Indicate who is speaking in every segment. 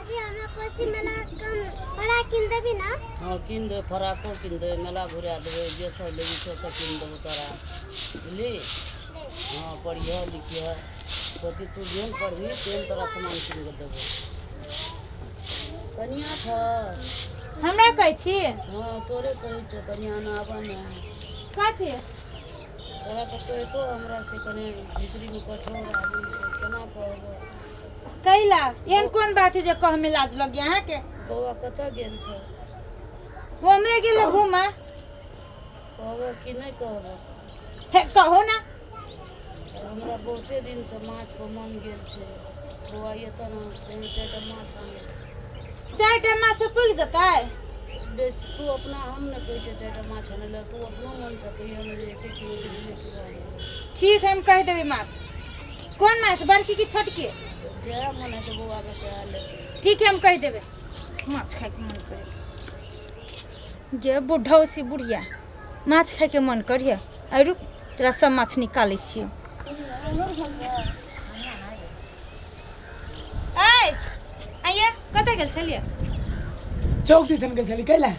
Speaker 1: दादी, हमरा कोसी मेला कम बड़ा कीन देबी ना?
Speaker 2: हँ, कीन देबै, फराको कीन देबै, मेला घुरा देबै, जे सब लेबही से सब कीन देबौ तोरा, बुझली? हँ, पढ़िह लिखिह पोती, तू जेहन पढ़बही तेहन तोरा सामान कीन कऽ देबौ। कनिया छ?
Speaker 3: हमरा कहै छी?
Speaker 2: हँ, तोरे कहै छौ कनिया, ने आबऽ ने।
Speaker 3: कथी?
Speaker 2: तोरा तऽ कहितो हमरा से कनि भीतरीमे कठोर आबै छै, केना कहबो।
Speaker 3: कैला? एहन कोन बात है जे कह में लाज लग गया अहाँके?
Speaker 2: बौआ कतऽ गेल छौ?
Speaker 3: वो हमरे गेल घूमा।
Speaker 2: कहबो कि नहि कहबो?
Speaker 3: हे, कहो ना।
Speaker 2: हमरा बहुते दिनसँ माछ पर मन गेल छै। बौआ एतऽ ने, कहियो 4 टा माछ आनै।
Speaker 3: 4 टा माछ पुगि जेतै?
Speaker 2: बेस, तू अपना, हम ने कहै छियै 4 टा माछ आनै लए, तू अपनो मनसँ कहियो ने जे 1 किलो कि 2 किलो आनै।
Speaker 3: ठीक है, हम कहि देबै। माछ कोन माछ, बड़की की छोटकी?
Speaker 2: जएह मन हेतै बौआके सएह लेतै।
Speaker 3: ठीक है, हम कहि देबै। माछ खायके मन करे जे बुढ़ौ से बुढ़िया माछ खायके मन करिए। आइ रुक, तोरा सब माछ निकालै छियै। ऐ आइए, कतऽ गेल छलियै?
Speaker 4: चौक दिसन गेल छली, कैला?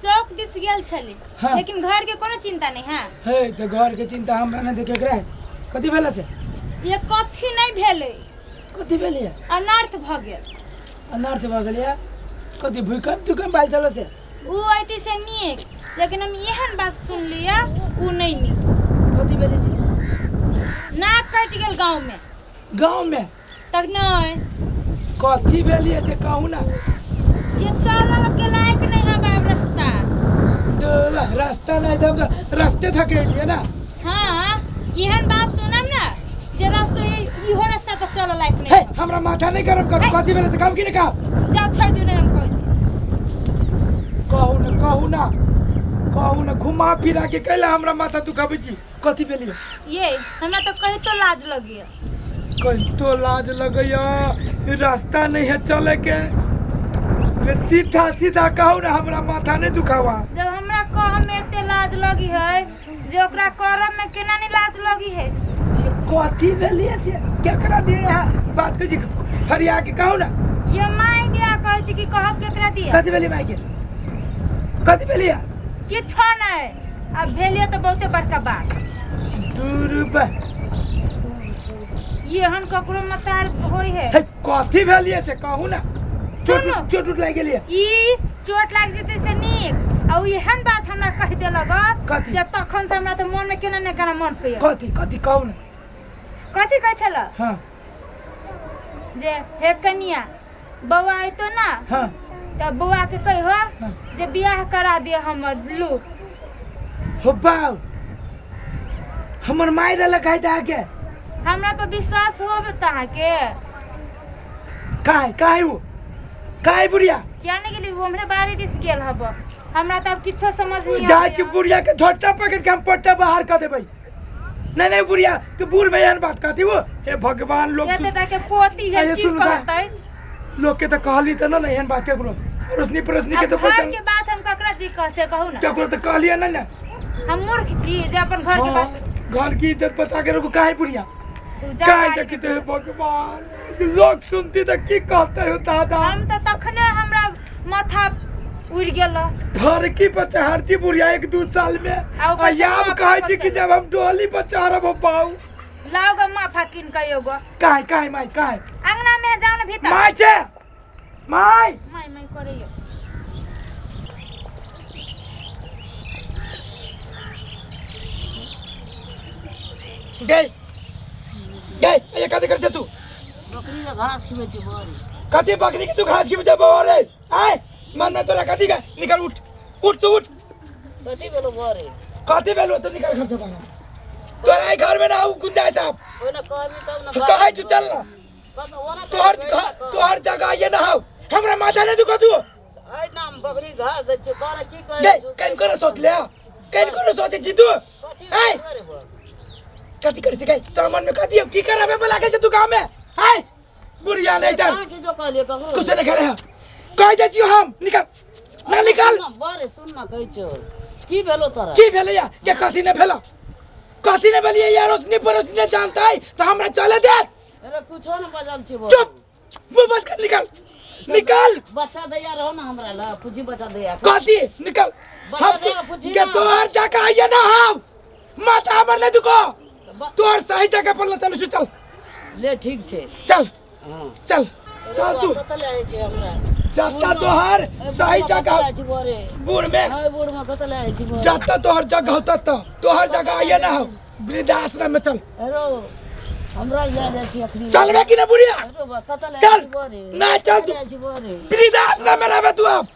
Speaker 3: चौक दिस गेल छली?
Speaker 4: हाँ।
Speaker 3: लेकिन घर के कोनो चिंता नहीं है?
Speaker 4: हे, तऽ घर के चिंता हमरा नहि देखे के रहे। कथी भेल से?
Speaker 3: ये कथी नहीं भेलै।
Speaker 4: कथी भेल ये?
Speaker 3: अनर्थ भऽ गेल।
Speaker 4: अनर्थ भऽ गेल ये? कथी, भूकंप तुकंप आयल छल से?
Speaker 3: उ अयती से नीक, लेकिन हम एहन बात सुनलियै, उ नहीं नीक।
Speaker 4: कथी भेलै से?
Speaker 3: नाक कटि गेल गाँव में।
Speaker 4: गाँव में?
Speaker 3: तक नहीं।
Speaker 4: कथी भेल ये से कहू ना।
Speaker 3: ये चलल के लायक नहीं है बाब रास्ता।
Speaker 4: तो रास्ता नहीं दम रास्ते थके लिए ना।
Speaker 3: हाँ, एहन बात सुनम ना जे रास्ता इहो रास्ता पर चलल लायक नहीं
Speaker 4: हे
Speaker 3: है।
Speaker 4: हमरा माथा नहीं गरम करू। कथी भेलै से कहू कि नहीं कहू?
Speaker 3: जाओ, छोड़ दियो, नहीं हम कहै छी।
Speaker 4: कहू ना, कहू ना, कहू ना। घुमा फिरा के कैला हमरा माथा दुखाबै छी? कथी भेल ये?
Speaker 3: ये हमरा तो कही तो लाज लगिए।
Speaker 4: कही तो लाज लगैया, रास्ता नहीं है चले के रे। सीधा सीधा कहू ना, हमरा माथा नहीं दुखावा।
Speaker 3: जब हमरा कह में एते लाज लगी है जे ओकरा करब में केना नहीं लाज लगी है?
Speaker 4: से कथी भेल ये से? केकरा दिए है बात कहै छी? फरिया के कहू ना।
Speaker 3: ये माय दिया कहै छी कि कहब केकरा दिया।
Speaker 4: कथी भेली माय के? कथी भेली ये?
Speaker 3: किछो नहीं, अब भेलिए तो बहुते बड़का बात।
Speaker 4: 2 रुपया।
Speaker 3: एहन ककरो मतार होई है?
Speaker 4: हे, कथी भेल ये से कहू ना। चोट
Speaker 3: सुनू।
Speaker 4: चोट उट लागि गेल ये?
Speaker 3: ई चोट लाग जेतै से नीक, आ उ एहन बात हमरा कहि देलक
Speaker 4: कथी?
Speaker 3: जे तखन से हमरा तऽ मन में केना ने केना मन होइए।
Speaker 4: कथी, कथी कहू ना।
Speaker 3: कथी कहै छल?
Speaker 4: हाँ।
Speaker 3: जे हे कनिया, बौआ अयतो ना, तऽ बौआ के कहिहो जे बियाह करा दिअ हमर लू।
Speaker 4: हो बाउ, हमर माय रहलक है अहाँके।
Speaker 3: हमरा पर विश्वास होब तऽ अहाँके।
Speaker 4: काहे, काहे वो, काहे बुढ़िया?
Speaker 3: किया नहीं गेली? वो हमरे बाड़ी दिस गेल हब। हमरा तऽ अब किछो समझ नहीं
Speaker 4: जाइ छी
Speaker 3: आबैया।
Speaker 4: बुढ़िया के धोटा पकड़ के हम पट्टा बाहर कर देबै। नहीं नहीं, बुढ़िया के बूढ़ में एहन बात कहती वो? हे भगवान, लोग
Speaker 3: ये तऽ के पोती है।
Speaker 4: अरे
Speaker 3: की
Speaker 4: सुनू तऽ।
Speaker 3: कहतै?
Speaker 4: लोग के तो कहली तऽ ना एहन बात केकरो, पड़ोसनी पड़ोसनी के
Speaker 3: अब
Speaker 4: तो
Speaker 3: घर
Speaker 4: पहचान
Speaker 3: के बात हम ककरा जी कह से कहू ना?
Speaker 4: केकरो तो कहलिए ना ना।
Speaker 3: हम मूर्ख छी जे अपन घर के
Speaker 4: हाँ,
Speaker 3: बात
Speaker 4: घर की इज्जत बचा के रखू। काहे बुढ़िया?
Speaker 3: तू जा
Speaker 4: काहे?
Speaker 3: बाड़ी
Speaker 4: देखी तो, हे भगवान, लोग सुनती तो की कहते हो दादा?
Speaker 3: हम तऽ तखने हमरा माथा उड़ि गेल।
Speaker 4: फरकी पर चढ़ती बुढ़िया 1-2 साल में।
Speaker 3: आ ऊपर से
Speaker 4: आ आब
Speaker 3: माफा
Speaker 4: कहै
Speaker 3: पर
Speaker 4: छी कि
Speaker 3: चढ़।
Speaker 4: जब हम डोली पर चढ़ब हो पाऊ।
Speaker 3: लाओ ग माफा कीन के एगो।
Speaker 4: काहे, काहे माई, काहे?
Speaker 3: अंगना में जाओ ना भीतर।
Speaker 4: माय छे, माय।
Speaker 3: माय माय करैयो।
Speaker 4: गई गई, ये कथी कर छे तू?
Speaker 2: बकरी के घास खिबै छै बड़ी।
Speaker 4: कथी बकरी के तू घास की बचा रे? आय मन में तोरा कथी का? निकल, उठ उठ, तू उठ।
Speaker 2: कथी भेलो बड़ी?
Speaker 4: कथी भेलो? तो निकल घर से बाहर। तोरा आई घर में ना आऊ गुंजाइश साहब।
Speaker 2: ओना कहबी तब ना।
Speaker 4: कहै छु चल ना।
Speaker 2: ओना
Speaker 4: तोहर घर, तोहर जगह ये ना हो। हमरा माथा नहीं दुखा तू।
Speaker 2: आइ नाम बकरी घास दै छै, तोरा की कहै
Speaker 4: गई
Speaker 2: छौ?
Speaker 4: कहीं कोनो सोच ले, कहीं कोनो सोचे छी तू?
Speaker 2: कथी
Speaker 4: आय
Speaker 2: रे बड़?
Speaker 4: कथी करै छी गई? तोरा मन में कथी है? की कराबे पर लागल छै तू गाँव में? आय बुढ़िया नहीं इधर।
Speaker 2: कहाँ की जो कहलियै ककरो?
Speaker 4: कुछ नहीं करे है, कह दे छियो हम। निकल ना, निकल।
Speaker 2: बड़े, सुन ना, कहै छौ की भेलो तोरा?
Speaker 4: की भेलै या के? कथी नहीं भेला, कथी नहीं भेलियै यार? रोशनी पड़ोसनी नहीं जानता है तो हमरा चले दे।
Speaker 2: अरे, कुछो न बजल छी बड़।
Speaker 4: चुप, मुंह बंद कर, निकल। निकाल
Speaker 2: बच्चा दैया रहो ना हमरा ला पूंजी बचा दैया
Speaker 4: कथी निकाल
Speaker 2: बच्चा
Speaker 4: हम
Speaker 2: देगा, पूछी
Speaker 4: के
Speaker 2: ना।
Speaker 4: तोहर जगह आइए ना हम माथा हमर नहीं दुखो
Speaker 2: ब-
Speaker 4: तोहर सही जगह पर चल चल
Speaker 2: ले ठीक छै
Speaker 4: चल
Speaker 2: हाँ
Speaker 4: चल चल तू
Speaker 2: कतऽ ले जाइ छै हमरा
Speaker 4: जत्ता तोहर सही जगह
Speaker 2: जाइ छी बोरे
Speaker 4: बूढ़ में
Speaker 2: हाय बूढ़ में कतऽ ले जाइ छी बोरे
Speaker 4: जत्ता तोहर जगह हो तत्ता तोहर जगह आइए ना हो वृद्धाश्रम में चल
Speaker 2: हेरो हमरा ले जाइ छी अखनी
Speaker 4: चलबे कि ना बुढ़िया
Speaker 2: हेरो बा कतऽ ले
Speaker 4: चल।
Speaker 2: जाइ छी बोरे
Speaker 4: ना, चल तू।
Speaker 2: कतऽ ले जाइ छी बोरे
Speaker 4: वृद्धाश्रम में रहबे तू अब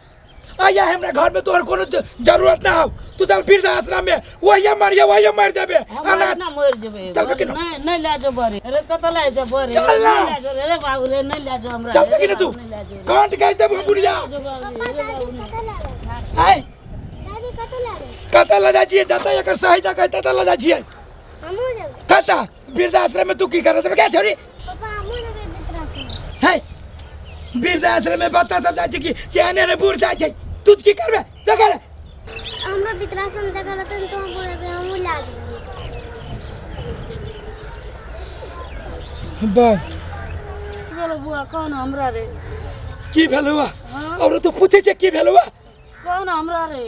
Speaker 4: आया हमरा घर में तोहर कोनो जरूरत ना हो तू चल वृद्धाश्रम में वही मरिया वही मर जाबे
Speaker 2: हम
Speaker 4: अनाथ
Speaker 2: ना मर जेबै
Speaker 4: चलबे कि ना?
Speaker 2: नहीं नहीं ले जो बोरे अरे कतऽ ले जाइ बोरे
Speaker 4: चल ना।
Speaker 2: नहीं ले जो रे बाबू रे नहीं ले जो हमरा
Speaker 4: चलबे कि ना तू
Speaker 2: नहीं ले जो रे।
Speaker 4: कांट गाछ देबो हम बुढ़िया
Speaker 2: जो बाबू
Speaker 1: पापा
Speaker 2: रे, रे
Speaker 1: दादी
Speaker 2: बाबू रे।
Speaker 1: कतऽ लए गेल?
Speaker 4: आय
Speaker 1: दादी कतऽ लए गेल?
Speaker 4: कतऽ लऽ जाइ छियै जतऽ एकर सही जगह है ततऽ लऽ जाइ छियै
Speaker 1: हमहूँ जेबै
Speaker 4: कतऽ वृद्धाश्रम में तू की करऽ क्या छोरी
Speaker 1: पापा हमहूँ जेबै वृद्धाश्रम
Speaker 4: है वृद्धाश्रम में बच्चा सब जाइ छै कि केहन एहन बूढ़ जाइ छै तू की करबे देख रे
Speaker 1: हमरा वृद्धाश्रम देखल रहतै ने तऽ हम बोलेबै हमहूँ लए जेबै
Speaker 4: बा
Speaker 2: भेलो बुआ कौन हमरा रे
Speaker 4: की भेल हुआ और तू पूछे छै की भेल हुआ
Speaker 2: कौन हमरा रे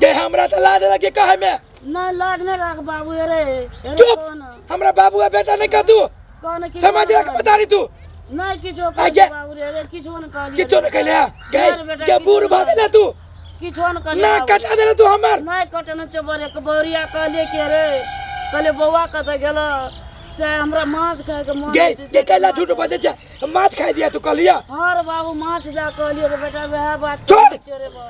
Speaker 4: गे हमरा तऽ लाज लगे कहे में
Speaker 2: नहीं लाज नहीं राख बाबू अरे अरे
Speaker 4: चुप
Speaker 2: कौन
Speaker 4: हमरा बाबू आ बेटा नहीं कह तू
Speaker 2: कौन की
Speaker 4: समझ रख बता रही तू
Speaker 2: नहीं किछो
Speaker 4: आ
Speaker 2: कहलिए
Speaker 4: गे।
Speaker 2: बाबू रे अरे किछो न कहलिए
Speaker 4: किछो न कहले गे
Speaker 2: अरे बेटा,
Speaker 4: गे
Speaker 2: किछो
Speaker 4: बूढ़
Speaker 2: न
Speaker 4: भऽ गेले तू
Speaker 2: किछो न कहलिए
Speaker 4: ना
Speaker 2: बाबू।
Speaker 4: कटा देले तू हमर
Speaker 2: नहीं कटन चबर एक बौरिया कहलिए के रे कहलिए बौआ कतऽ गेल से हमरा माछ खाय के मन
Speaker 4: गे
Speaker 2: होइ छै,
Speaker 4: गे कैला झूठ बजै छै माछ खाइ दिया तू कहलिया
Speaker 2: हाँ रे बाबू माछ जा कहलियो रे बेटा वएह बात
Speaker 4: छोड़।
Speaker 2: कहै रे बा।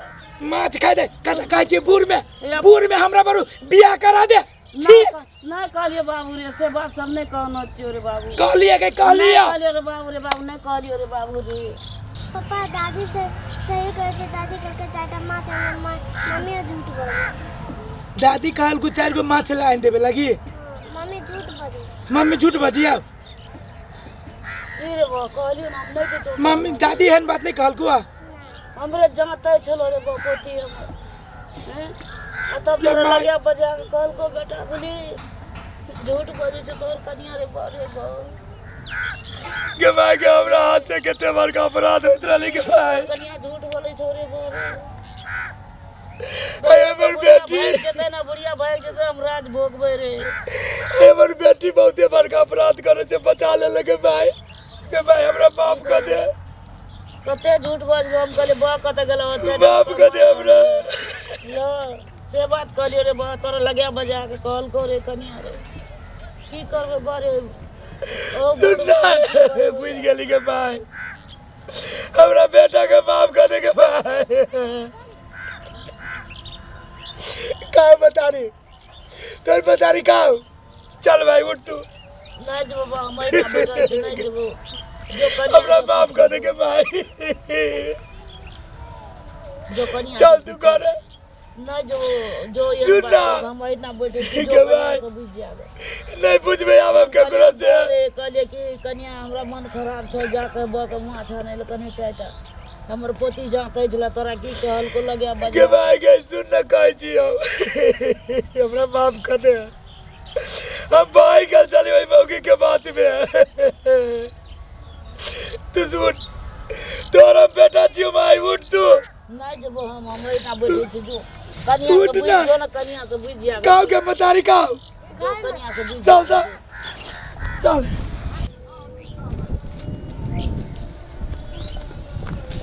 Speaker 4: माछ खाइ दे कथा कहै छियै बूढ़ में
Speaker 2: या-
Speaker 4: बूढ़ में हमरा बरू बियाह करा दे छी
Speaker 2: नहीं नहीं कहलियो बाबू रे से बात सब नहीं कहना छियो रे बाबू
Speaker 4: कहलिए के कहलिए
Speaker 2: नहीं कहलियो रे बाबू रे बाबू नहीं कहलियो रे बाबू रे
Speaker 1: पापा दादी से सही कहै छै दादी कहलकै चारिटा माछ आनि मम्मी झूठ बोलै छै
Speaker 4: दादी कहल को चारि गो माछ लाइन देबे लगी
Speaker 1: मम्मी झूठ बजै छै
Speaker 4: मम्मी झूठ बजिया
Speaker 2: ई रे बा कहलियो ना हम नहीं किछो
Speaker 4: मम्मी दादी एहन बात नहीं कहल को
Speaker 2: हमरे जाते छलो रे बा पोती हमर हैं? आ तब
Speaker 4: ये
Speaker 2: तोरा
Speaker 4: माय-
Speaker 2: लगिया बजा के कहलको बेटा बोली झूठ बजै छै तोहर कनिया रे बा रे बा
Speaker 4: गे माय के हमरा हाथ से कते बड़का अपराध होइत रहलै गे माय
Speaker 2: कनिया झूठ बोलै छौ रे बा रे
Speaker 4: अरे हमर बेटी
Speaker 2: भागि जेतै ना बुढ़िया भागि जेतै हम राज भोगबै रे
Speaker 4: हमर बेटी बहुते बड़का अपराध करै छै बचा लेलक गे माय गे माय हमरा माफ कऽ दे
Speaker 2: कते झूठ बजबो हम कहलियै बा कतऽ गेलौ अच्छा
Speaker 4: माफ कऽ दे हमरा
Speaker 2: ल से बात कहलियो रे बा तोरा लगिया बजा के कहलको रे कनिया रे की करबै बा रे ओ
Speaker 4: सुन ना बुझि गेली गे माय हमरा बेटा के माफ कऽ दे गे माय का बता रही तोर बता रही का चल भाई उठ तू
Speaker 2: नहीं जेबो बा हम एहिना बैठल छी नहीं जेबो जो कनिया
Speaker 4: हमरा माफ कऽ दे गे माय
Speaker 2: जो कनिया
Speaker 4: चल तू कर
Speaker 2: नहीं जो जो ये
Speaker 4: सुन
Speaker 2: बात
Speaker 4: ना।
Speaker 2: हम एहिना बैठल छी
Speaker 4: ठीक
Speaker 2: जो
Speaker 4: है
Speaker 2: कनिया
Speaker 4: भाई।
Speaker 2: से बुझि जाबे
Speaker 4: नहीं बुझबे आब हम केकरो से
Speaker 2: अरे कहलिए कि कनिया हमरा मन खराब छौ जाके बऽ के माछ आनै लए कनि चारिटा हमर पोती जाँतै छलै तोरा की कहलको लगे
Speaker 4: गे
Speaker 2: बजा
Speaker 4: भाई गे सुन न कहै छी हम हमरा माफ कऽ दे हम भाई गेल चली ओहि मौगी के बात में तू सुन तोरा बेटा छियो भाई उठ तू
Speaker 2: नहि जेबो हम हम एहिना बैठै छी जो कनिया
Speaker 4: उठ
Speaker 2: से बुझि
Speaker 4: ना।
Speaker 2: जो ने कनिया से बुझि जाबे
Speaker 4: काव के मतारी काव
Speaker 2: जो कनिया से बुझि
Speaker 4: चल दा चल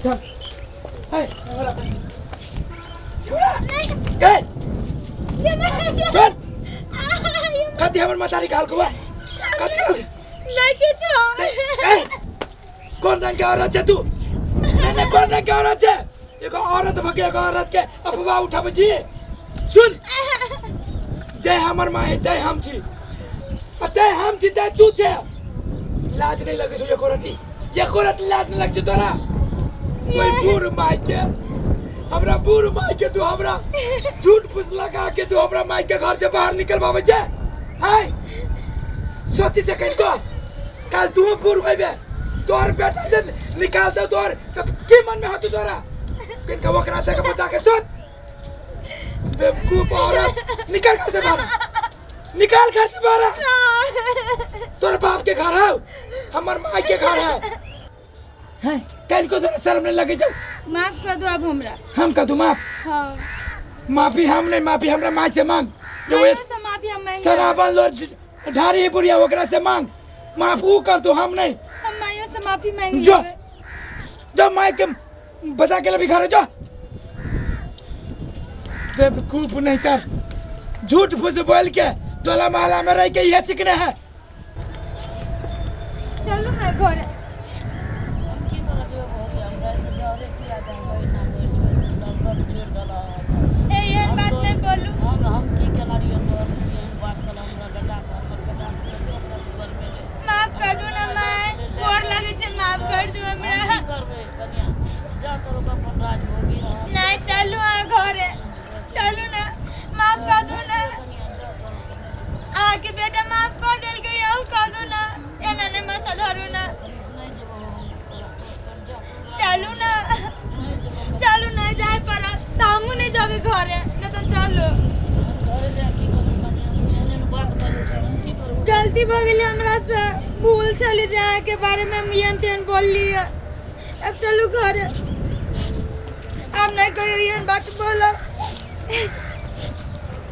Speaker 4: चल हे हमरा छोड़ा ए चल कथी हमर मतारी कहल कुआ कथी कहल
Speaker 3: नहीं किछो
Speaker 4: ए कोन रंग के औरत छै तू नहीं नहीं कोन रंग के औरत छै एगो औरत भके एगो औरत के अफवाह उठाबै छी सुन जय हमर माँ है तय हम छी आ तय हम छी तय तू छै लाज नहीं लगे छौ एको रति एको रति लाज नहीं लगे छौ तोरा कोई बूढ़ माय के हमरा बूढ़ माय के तू हमरा झूठ फूस लगा के तू हमरा माय के घर से बाहर निकलवाबै छै हाय सोची छै कहिको काल तू बूढ़ होइबे तोहर बेटा से निकाल दे तोहर तब की मन में होतौ तोरा कनिका ओकरा जगह बचा के सोच बेवकूफ औरत निकल घर से बाहर निकाल घर से बाहर तोर बाप के घर है हमर माई के घर है हैं कल को तोरा शर्म नहीं लगे छौ?
Speaker 3: माफ कर दो अब हमरा।
Speaker 4: हम कह दू माफ?
Speaker 3: हाँ।
Speaker 4: माफी हम नहीं, माफी हमरा माँ से मांग जो
Speaker 3: माइयो से माफी हम मांग।
Speaker 4: शराबन लोग ढारी बुढ़िया ओकरा से मांग माफ, ऊ कर दू हम नहीं।
Speaker 3: हम माइयो से माफी मांग
Speaker 4: जो
Speaker 3: लेबै।
Speaker 4: जो माई के बता के लभी घर जो बेवकूफ नहीं तर झूठ फूस बोल के टोला मोहल्ला में रह के यह सीखने है।
Speaker 3: चलू मैं घर।
Speaker 2: हम की करऽ जेबै घरे? हमरा एहिसँ जहरे पिया दे, हम ओहिना मरि जेबै। तू ललबट जोड़ि देलह।
Speaker 3: हे, एहन बात नहीं बोलू।
Speaker 2: हम की केना रहियै तोहर? तू एहन बात केलह हमरा बेटाके, हमर बेटाके कते हमरा दुगर भेलै।
Speaker 3: माफ कर दू ना माय, गोर लगे छै, माफ कर दू हमरा।
Speaker 2: हम की करबै कनिया? जा तोरो अपन राजभोगी रह।
Speaker 3: नहीं, चलू अहाँ घरे चलू ना, माफ कर दू ना। अहाँके बेटा माफ कऽ देलकै, अहूँ कऽ दू ना, एना नहि माथा धरू ना।
Speaker 2: नहि जेबौ हम तोरा, जा।
Speaker 3: चलू ना।
Speaker 2: नहि जेबौ।
Speaker 3: चलू, नहीं जाए पड़त तऽ हमहूँ नहि जेबै घरे, नहि तऽ चलू।
Speaker 2: हम घरे जा की करबै कनिया? तू एहन एहन बात बजै छै, हम की करबै?
Speaker 3: गलती भऽ गेलै हमरासँ, भूल छलै जे अहाँके बारेमे हम एहन तेहन बोललियै। अब चलू घरे, आब नहि कहियो एहन बात बोलब।